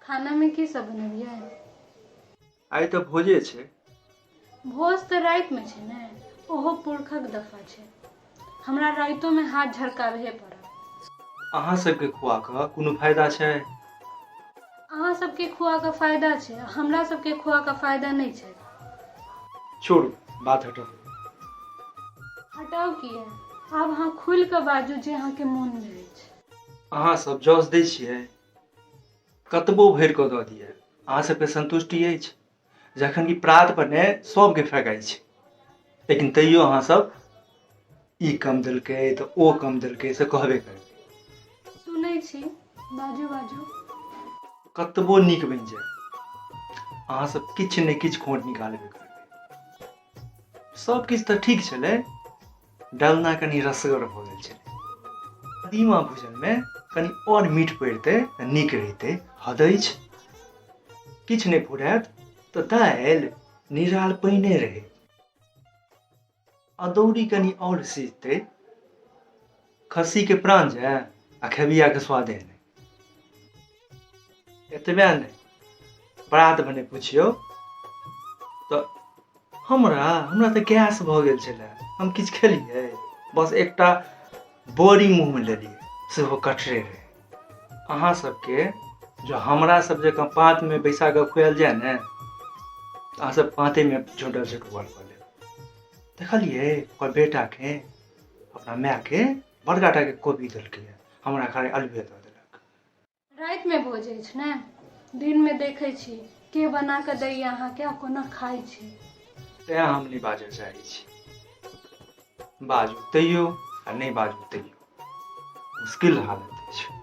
खानामे की सब बनेलियै? आइ तऽ भोजे छै। भोज तऽ रातिमे छै ने, ओहो पुरखक दफा छै। हमरा रातिोमे हाथ झरकाबहे पड़त। अहाँ सबके खुआ कऽ कोनो फायदा छै? अहाँ सबके खुआ कऽ फायदा छै, हमरा सबके खुआ कऽ फायदा नहि छै। छोड़ू बात, हटाउ। हटाउ किए? आब अहाँ खुलि कऽ बाजू जे अहाँके मोनमे अछि। अहाँ सब जस दै छियै, कतबो भरि कऽ दऽ दिअ, अहाँ सबके संतुष्टि अछि, जखन कि प्रात भने सबके फेकाइ छै, लेकिन तैयो अहाँ सब ई कम देलकै तऽ ओ कम देलकै से कहबे करबै। सुनै छी, बाजू बाजू। कतबो नीक बनि जाय, अहाँ सब किछु ने किछु खोट निकालबे करबै। सब किछु तऽ ठीक छलै, डालना कनि रसगर भऽ गेल छलै, कदीमा भूजनमे कनि आओर मीठ पड़ितै तऽ नीक रहितै। हद अछि, किछु नहि फुरायत तऽ दालि निराल पानिए रहै, अदौरी कनि आओर सिझतै। खस्सीके प्राण जाय आ खेबियाके स्वादे नहि। एतबे नहि, बरात भने पुछियौ तऽ हमरा हमरा तऽ गैस भऽ गेल छलै। हम किछु खेलियै, बस एकटा बड़ी मुँहमे लेलियै, सेहो कठरे रहै। अहाँ सबके जो हमरा सब जकाँ पातमे बैसा कऽ खुआयल जाय ने, तऽ अहाँ सब पातेमे झोंटल झटुआल कऽ लेब। देखलियै ओकर बेटाके अपना मायके बड़का टाके कोबी देलकै, हमरा खाली आलुए दऽ देलक। रातिमे भोज अछि ने, दिनमे देखै छी के बना कऽ दैया अहाँके आ कोना खाइ छी। तेँ हम नहि बाजऽ चाहै छी। बाजू तैयो आ नहि बाजू तैयो मुश्किल हालत अछि।